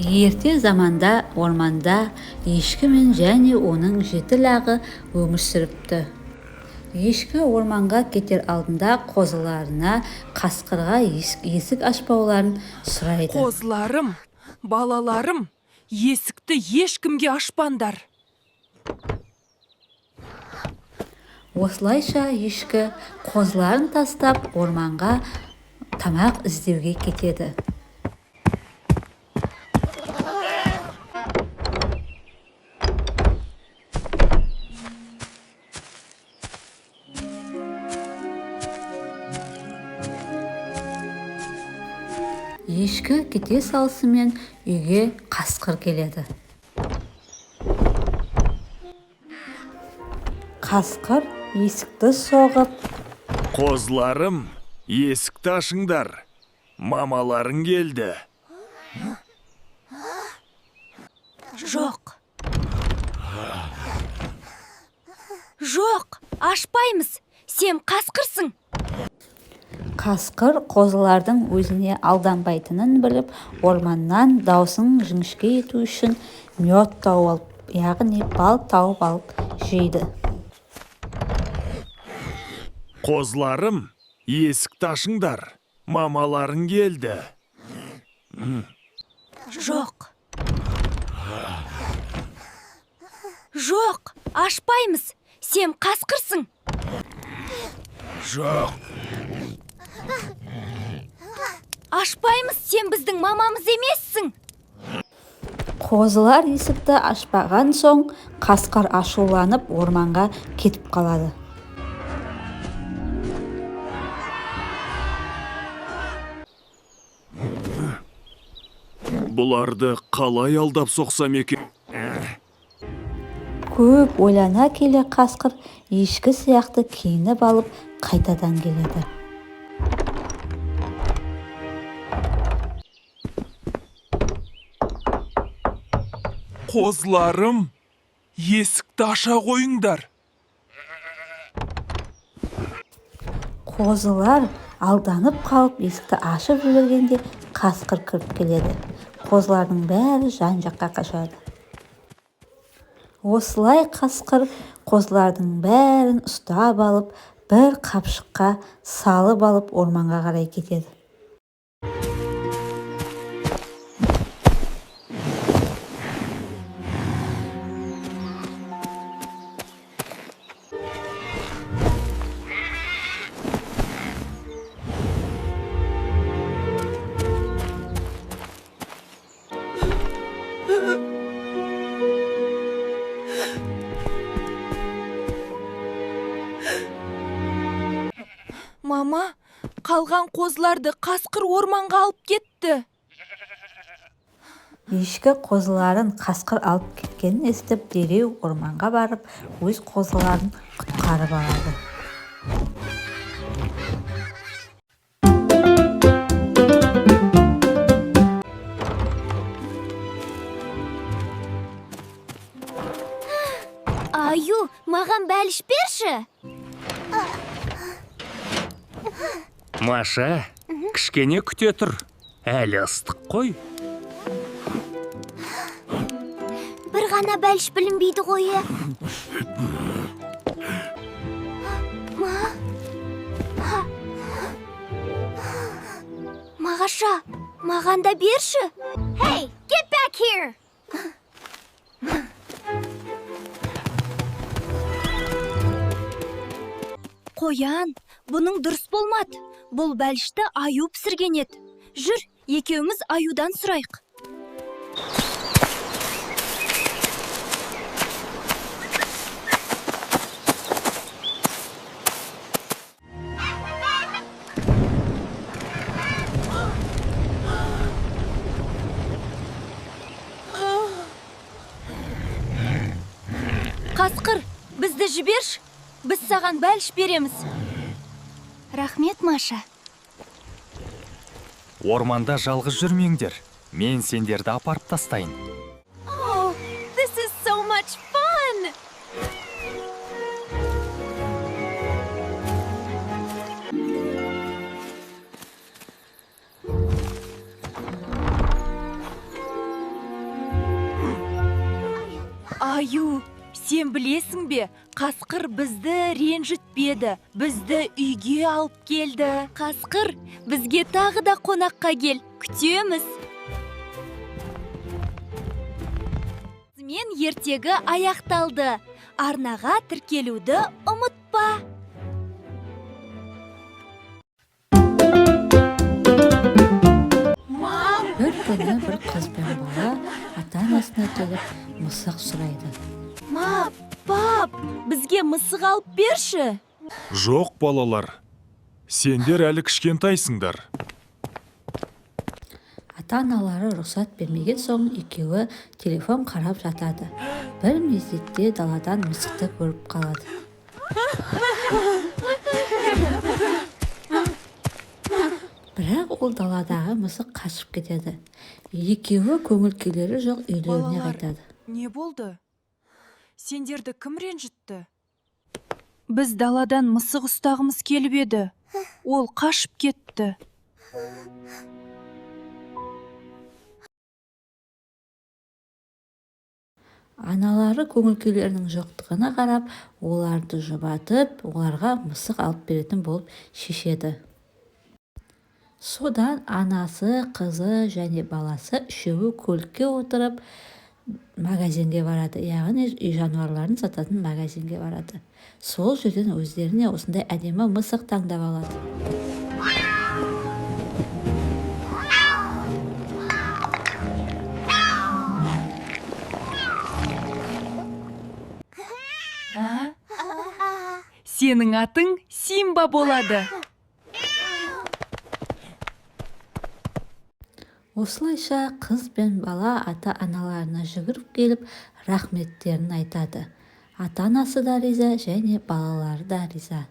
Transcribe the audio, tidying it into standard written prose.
Ерте заманда орманда ешкі мен және оның 7 лағы өмір сүріпті. Ешкі орманға кетер алдында қозыларына қасқырға есік ашпауларын сұрайды. Қозыларым, балаларым, есікті ешкімге ашпаңдар. Осылайша ешкі қозыларын тастап орманға тамақ іздеуге кетеді. Ешкі кете салысымен үйге қасқыр келеді. Қасқыр есікті соғып, Қозыларым, есікті ашыңдар. Мамаларың келді. Жоқ. Жоқ, ашпаймыз. Сен қасқырсың. Қасқыр қозылардың өзіне алданбайтынын біліп, орманнан даусын жіңішке ету үшін мед тауып алып, яғни бал тауып алып жейді. Қозыларым, есікті ашыңдар. Мамаларың келді. Жоқ. Жоқ, ашпаймыз. Сен қасқырсың. Жоқ. Ашпаймыз, сен біздің мамамыз емессің. Қозылар есікті ашпаған соң, қасқыр ашуланып орманға кетіп қалады. Бұларды қалай алдап соқсам екен? Көп ойлана келе қасқыр ешкі сияқты киініп алып қайтадан келеді. Қозыларым, есікті аша қойыңдар. Қозылар алданып қалып есікті ашып жібергенде қасқыр кіріп келеді. Қозылардың бәрі жан-жаққа қашады. Осылай қасқыр қозылардың бәрін ұстап алып, бір қапшыққа салып алып орманға қарай кетеді. Мама, қалған қозыларды қасқыр орманға алып кетті. Ешкі қозыларын қасқыр алып кеткенін естіп, дереу орманға барып, өз қозыларын құтқарып алады. Аю, маған бәліш берші. Маша, кішкене күте тұр. Әлі ыстық қой. Бір ғана бәліш білінбейді ғой. Мағаша, маған да берші. Hey, get back here! Қоян, бұның дұрыс болмады. Бұл бәлішті аю пісірген еді. Жүр, екеуміз аюдан сұрайық. Қасқыр, бізді жіберші. Біз саған бәліш береміз. Рахмет, Маша. Орманда жалғыз жүрмеңдер. Мен сендерді апарып тастайын. Oh, this is so much fun! Аю, сен білесің бе, қасқыр бізді ренжітпеді, бізді үйге алып келді. Қасқыр, бізге тағы да қонаққа кел, күтеміз. Мен ертегі аяқталды. Арнаға тіркелуді ұмытпа. Бір күні бір қыз бен бала ата-анасына келіп мысық сұрайды. Мап, пап, бізге мысық алып берші. Жоқ, балалар. Сендер әлі кішкентайсыңдар. Ата-аналары рұқсат бермеген соң, екеуі телефон қарап жатады. Бір мезетте даладан мысықты көріп қалады. Бірақ ол даладағы мысық қашып кетеді. Екеуі көңіл күйлері жоқ үйлеріне Балалар. қайтады. Не болды? Сендерді кім ренжітті? Біз даладан мысық ұстағымыз келіп еді. Ол қашып кетті. Аналары көңіл күйлерінің жоқтығына қарап, оларды жұбатып, оларға мысық алып беретін болып шешеді. Содан анасы, қызы және баласы үшеуі көлікке отырып магазинге барады, яғни үй жануарларын сататын магазинге барады. Сол жерден өздеріне осындай әдемі мысық таңдап алады. Сенің атың Симба болады. Осылайша қыз бен бала ата-аналарына жүгіріп келіп, рахметтерін айтады. Ата-анасы да риза және балалары да риза.